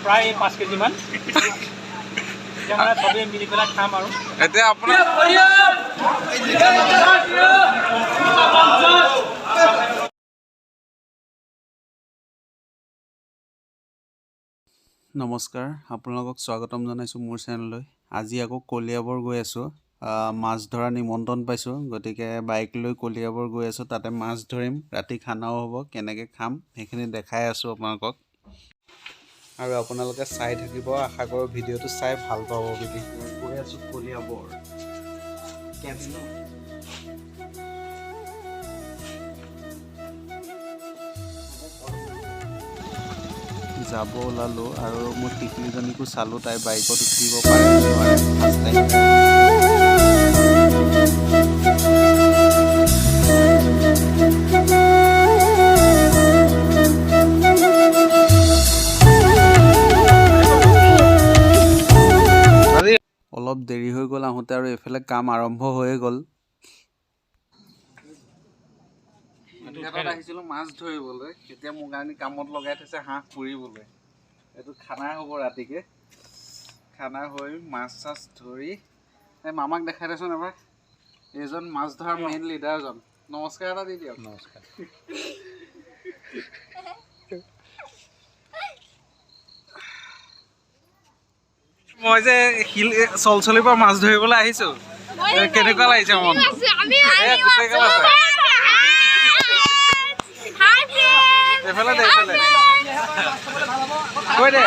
প্ৰায় 5 কেজি মান। এতিয়া মানে চবেই মিলি পেলাই খাম আৰু। এতিয়া আপোনাৰ নমস্কাৰ, আপোনালোকক স্বাগতম জনাইছোঁ মোৰ চেনেললৈ। আজি আকৌ কলিয়াবৰ গৈ আছোঁ। মাছ ধৰা নিমন্ত্ৰণ পাইছোঁ, গতিকে বাইক লৈ কলিয়াবৰ গৈ আছোঁ। তাতে মাছ ধৰিম, ৰাতি খানাও হ'ব, কেনেকৈ খাম সেইখিনি দেখাই আছোঁ আপোনালোকক। আৰু আপোনালোকে চাই থাকিব, আশা কৰোঁ ভিডিঅ'টো চাই ভাল পাব বুলি। গৈ আছোঁ কলিয়াবৰ। যাব ওলালোঁ আৰু মোৰ টিকলিজনীকো চালোঁ, তাই বাইকত উঠিব পাৰে নোৱাৰে ফাৰ্ষ্ট টাইম। অলপ দেৰি হৈ গ'ল আহোঁতে আৰু এইফালে কাম আৰম্ভ হৈয়ে গ'ল। আহিছিলোঁ মাছ ধৰিবলৈ, এতিয়া মোক আনি কামত লগাই থৈছে হাঁহ পুৰিবলৈ। এইটো খানা হ'ব, ৰাতিকে খানা হৈ মাছ চাছ ধৰি। এই মামাক দেখাই দেচোন এবাৰ, এইজন মাছ ধৰা মেইন লিডাৰজন। নমস্কাৰ এটা দি দিয়ক। নমস্কাৰ। মই যে শিল চলচলিৰ পৰা মাছ ধৰিবলৈ আহিছোঁ, কেনেকুৱা লাগিছে মন? এইফালে দে, এইফালে কৈ দে।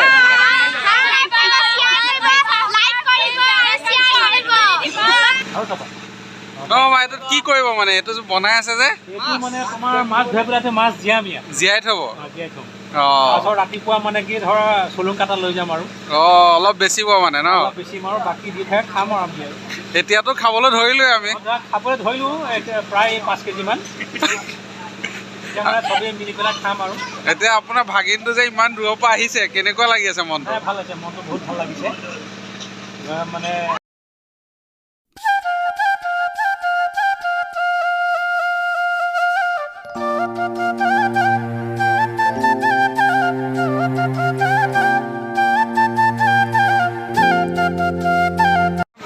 এইটো কি কৰিব মানে, এইটো বনাই আছে যে, এইটো মানে তোমাৰ মাছ ধৰি পেলাই মাছ জীয়াম, ইয়াত জীয়াই থব। জীয়াই থম। ৰাতিপুৱা মানে কি ধৰা চলুং কাটা লৈ যাম আৰু। অলপ বেচিব মানে ন? বেচিম আৰু বাকী দি থাকে খাম আৰু আমি। এতিয়াতো খাবলৈ ধৰিলোৱে আমি। খাবলৈ ধৰিলো প্ৰায় 5 কেজি মান। চবেই মিলি পেলাই খাম আৰু। এতিয়া আপোনাৰ ভাগিনটো যে ইমান দূৰৰ পৰা আহিছে, কেনেকুৱা লাগি আছে মনটো? ভাল লাগিছে, মনটো বহুত ভাল লাগিছে। মানে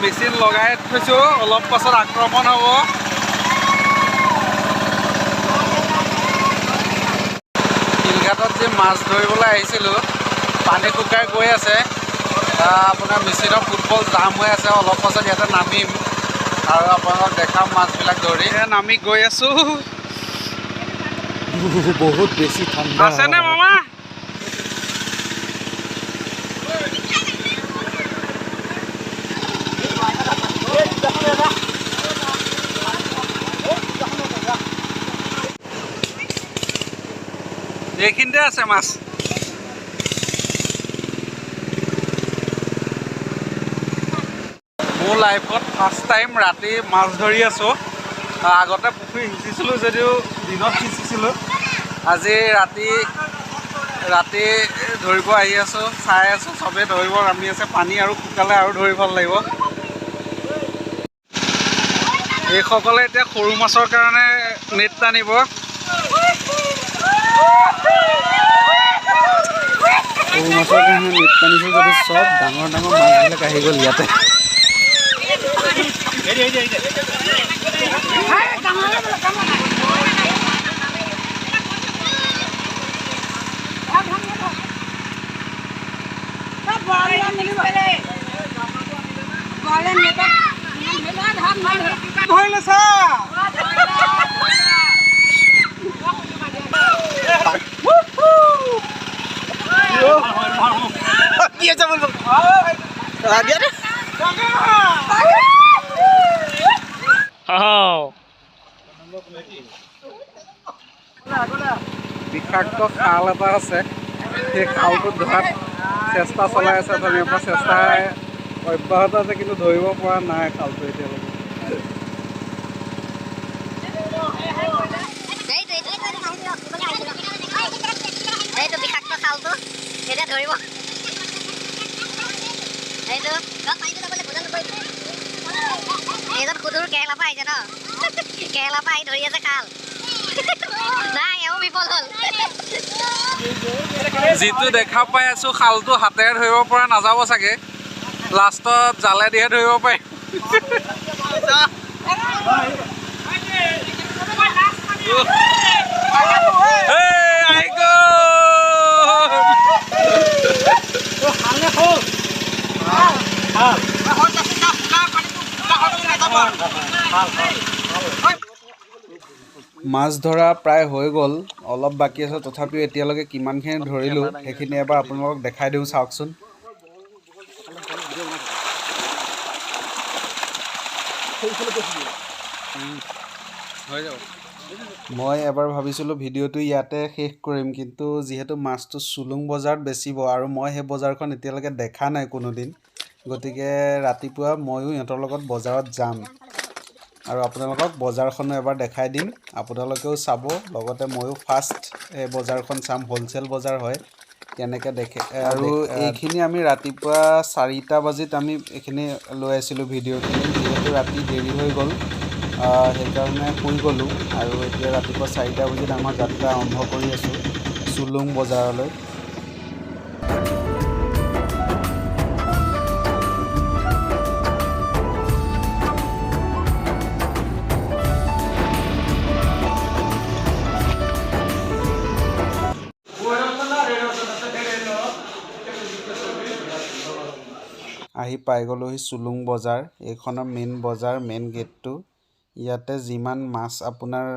মেচিন লগাই থৈছোঁ, অলপ পাছত আক্ৰমণ হ'ব। শিলঘাটত যে মাছ ধৰিবলৈ আহিছিলোঁ, পানী শুকাই গৈ আছে। আপোনাৰ মেচিনৰ ফুটবল জাম হৈ আছে, অলপ পাছত ইয়াতে নামিম আৰু আপোনালোকক দেখাম মাছবিলাক ধৰি। নামি গৈ আছোঁ। বহুত বেছি ঠাণ্ডা আছেনে মামা? এইখিনিতে আছে মাছ। মোৰ লাইফত ফাৰ্ষ্ট টাইম ৰাতি মাছ ধৰি আছোঁ। আগতে পুখুৰী সিঁচিছিলোঁ যদিও দিনত সিঁচিছিলোঁ। আজি ৰাতি ৰাতি ধৰিব আহি আছোঁ, চাই আছোঁ, চবেই ধৰিব নামি আছে। পানী আৰু শুকালে আৰু ধৰি ভাল লাগিব। এইসকলে এতিয়া সৰু মাছৰ কাৰণে নেট টানিব। সৰু মাছৰ কাৰণে নেট টানিছোঁ যদি চব ডাঙৰ ডাঙৰ মাছবিলাক আহি গ'ল ইয়াতে। বিষাক্ত খাল এটা আছে, সেই খালটোত ধৰাত চেষ্টা চলাই আছে। অথনিৰ পৰা চেষ্টা অব্যাহত আছে, কিন্তু ধৰিব পৰা নাই খালটো এতিয়ালৈকে। কেৰেলাৰ পৰা আহিছে ন? কেৰেলাৰ পৰা আহি ধৰি আছে খাল। যিটো দেখা পাই আছো খালটো হাতেৰে ধৰিব পৰা নাযাব চাগে, লাষ্টত জালে দিহে ধৰিব পাৰিম। মাছ ধৰা প্ৰায় হৈ গ'ল, অলপ বাকী আছে, তথাপিও এতিয়ালৈকে কিমানখিনি ধৰিলোঁ সেইখিনি এবাৰ আপোনালোকক দেখাই দিওঁ, চাওকচোন। মই এবাৰ ভাবিছিলোঁ ভিডিঅ'টো ইয়াতে শেষ কৰিম, কিন্তু যিহেতু মাছটো চুলুং বজাৰত বেচিব আৰু মই সেই বজাৰখন এতিয়ালৈকে দেখা নাই কোনোদিন, গতিকে ৰাতিপুৱা ময়ো ইহঁতৰ লগত বজাৰত যাম আৰু আপোনালোকক বজাৰখনো এবাৰ দেখাই দিম, আপোনালোকেও চাব, লগতে ময়ো ফাৰ্ষ্ট এই বজাৰখন চাম। হ'লচেল বজাৰ হয়, কেনেকৈ দেখে। আৰু এইখিনি আমি ৰাতিপুৱা 4টা বাজিত আমি এইখিনি লৈ আছিলোঁ ভিডিঅ'খিনি, যিহেতু ৰাতি দেৰি হৈ গ'ল সেইকাৰণে শুই গ'লোঁ। আৰু এতিয়া ৰাতিপুৱা 4টা বাজিত আমাৰ যাত্ৰা আৰম্ভ কৰি আছোঁ চুলুং বজাৰলৈ। আহি পাই গ'লোহি চুলুং বজাৰ, এইখনৰ মেইন বজাৰ, মেইন গেটটো। ইয়াতে যিমান মাছ আপোনাৰ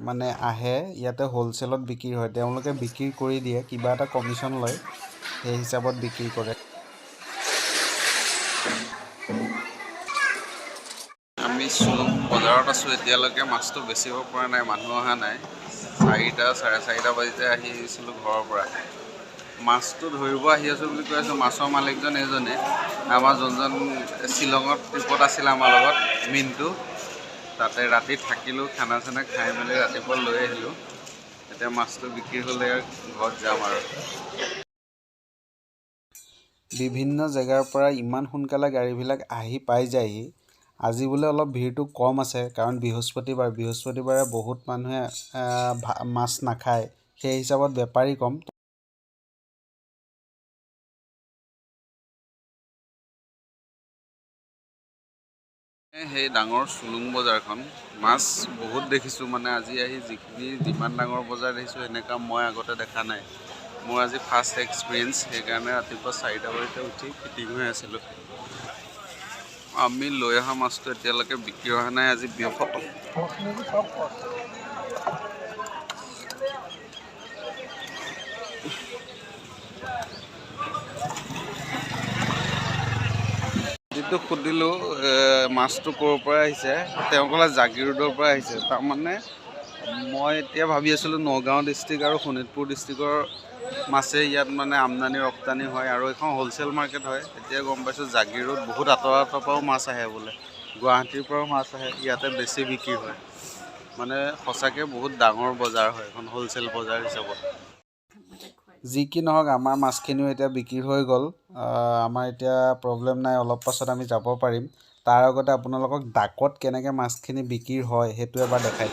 মানে আহে ইয়াতে হ'লচেলত বিক্ৰী হয়, তেওঁলোকে বিক্ৰী কৰি দিয়ে, কিবা এটা কমিশ্যন লয়, সেই হিচাপত বিক্ৰী কৰে। আমি চুলুং বজাৰত আছোঁ, এতিয়ালৈকে মাছটো বেচিব পৰা নাই, মানুহ অহা নাই। 4টা চাৰে 4টা বাজিতে আহিছিলোঁ ঘৰৰ পৰা। মাছটো ধৰিব আহি আছোঁ বুলি কৈ আছোঁ। মাছৰ মালিকজন এইজনে, আমাৰ যোনজন শ্বিলঙত ট্ৰিপত আছিলে আমাৰ লগত, মিণ্টু। তাতে ৰাতি থাকিলোঁ, খানা চানা খাই মেলি ৰাতিপুৱা লৈ আহিলোঁ। এতিয়া মাছটো বিক্ৰী হ'লে ঘৰত যাম আৰু। বিভিন্ন জেগাৰ পৰা ইমান সোনকালে গাড়ীবিলাক আহি পাই যায়হি। আজি বোলে অলপ ভিৰটো কম আছে, কাৰণ বৃহস্পতিবাৰ, বৃহস্পতিবাৰে বহুত মানুহে মাছ নাখায়, সেই হিচাপত বেপাৰী কম। সেই ডাঙৰ চুলুং বজাৰখন মাছ বহুত দেখিছোঁ, মানে আজি আহি যিখিনি যিমান ডাঙৰ বজাৰ দেখিছোঁ সেনেকুৱা মই আগতে দেখা নাই। মোৰ আজি ফাৰ্ষ্ট এক্সপিৰিয়েঞ্চ, সেইকাৰণে ৰাতিপুৱা 4টা বজাতে উঠি ফিটিং হৈ আছিলোঁ। আমি লৈ অহা মাছটো এতিয়ালৈকে বিক্ৰী হোৱা নাই, আজি খতম। যিটো সুধিলোঁ মাছটো ক'ৰ পৰা আহিছে, তেওঁ ক'লে জাগিৰোডৰ পৰা আহিছে। তাৰমানে মই এতিয়া ভাবি আছিলোঁ নগাঁও ডিষ্ট্ৰিক্ট আৰু শোণিতপুৰ ডিষ্ট্ৰিক্টৰ মাছে ইয়াত মানে আমদানি ৰপ্তানি হয় আৰু এইখন হ'লচেল মাৰ্কেট হয়। এতিয়া গম পাইছোঁ জাগিৰোড বহুত আঁতৰ আঁতৰৰ পৰাও মাছ আহে বোলে, গুৱাহাটীৰ পৰাও মাছ আহে, ইয়াতে বেছি বিক্ৰী হয়। মানে সঁচাকৈ বহুত ডাঙৰ বজাৰ হয় এখন হ'লচেল বজাৰ হিচাপত। যি কি নহওক আমাৰ মাছখিনিও এতিয়া বিক্ৰী হৈ গ'ল, আমাৰ এতিয়া প্ৰব্লেম নাই, অলপ পাছত আমি যাব পাৰিম। তাৰ আগতে আপোনালোকক ডাকত কেনেকৈ মাছখিনি বিক্ৰী হয় সেইটো এবাৰ দেখাই।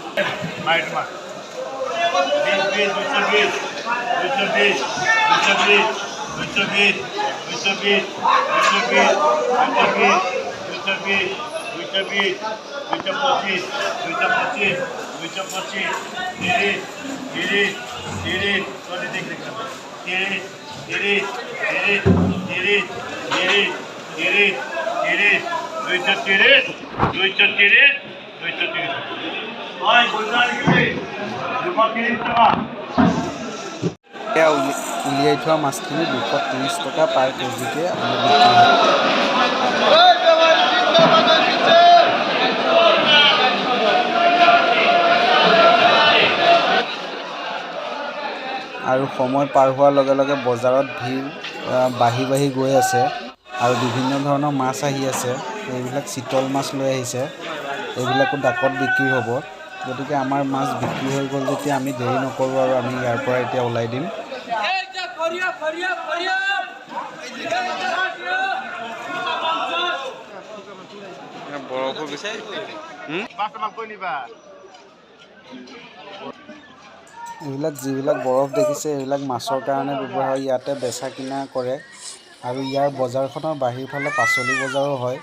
উলিয়াই থোৱা মাছখিনি 230 টকা পাৰ কেজিকে আপোনাৰ বিক্ৰী হয়। আৰু সময় পাৰ হোৱাৰ লগে লগে বজাৰত ভিৰ বাঢ়ি বাঢ়ি গৈ আছে আৰু বিভিন্ন ধৰণৰ মাছ আহি আছে। এইবিলাক চিতল মাছ লৈ আহিছে, এইবিলাকো ডাকত বিক্ৰী হ'ব। গতিকে আমাৰ মাছ বিক্ৰী হৈ গ'ল যেতিয়া আমি দেৰি নকৰোঁ আৰু আমি ইয়াৰ পৰা এতিয়া ওলাই দিম। এইবিলাক যিবিলাক বৰফ দেখিছে, এইবিলাক মাছৰ কাৰণে ব্যৱহাৰ হয়। ইয়াতে বেচা কিনা কৰে আৰু ইয়াৰ বজাৰখনৰ বাহিৰ ফালে পাচলি বজাৰো হয়।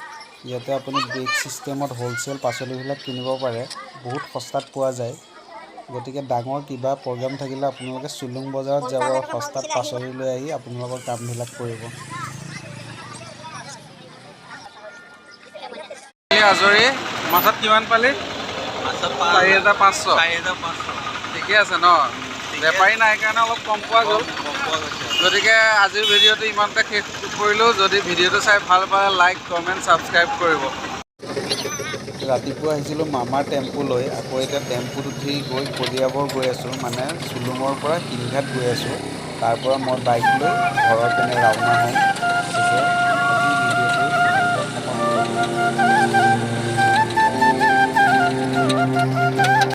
ইয়াতে আপুনি বেগ ছিষ্টেমত হ'লচেল পাচলিবিলাক কিনিব পাৰে, বহুত সস্তাত পোৱা যায়। গতিকে ডাঙৰ কিবা প্ৰগ্ৰেম থাকিলে আপোনালোকে চুলুং বজাৰত যাব আৰু সস্তাত পাচলি লৈ আহি আপোনালোকৰ কামবিলাক কৰিব। আজৰি। মাছত কিমান পালি? 4500। 4500। ঠিকে আছে ন? বেপাৰী নাই কাৰণে অলপ কম পোৱা গ'ল। কম পোৱা গৈছে। গতিকে আজিৰ ভিডিঅ'টো ইমানতে শেষ কৰিলোঁ। যদি ভিডিঅ'টো চাই ভাল পালে লাইক, কমেণ্ট, ছাবস্ক্ৰাইব কৰিব। ৰাতিপুৱা আহিছিলোঁ মামাৰ টেম্পু লৈ। আকৌ এতিয়া টেম্পুত উঠি গৈ কলিয়াবৰ গৈ আছোঁ, মানে চুলুঙৰ পৰা শিলঘাট গৈ আছোঁ। তাৰ পৰা মই বাইক লৈ ঘৰৰ পিনে ৰাওনা হ'ম। গতিকে আজিৰ ভিডিঅ'টো ইমানতে সমাপ্ত।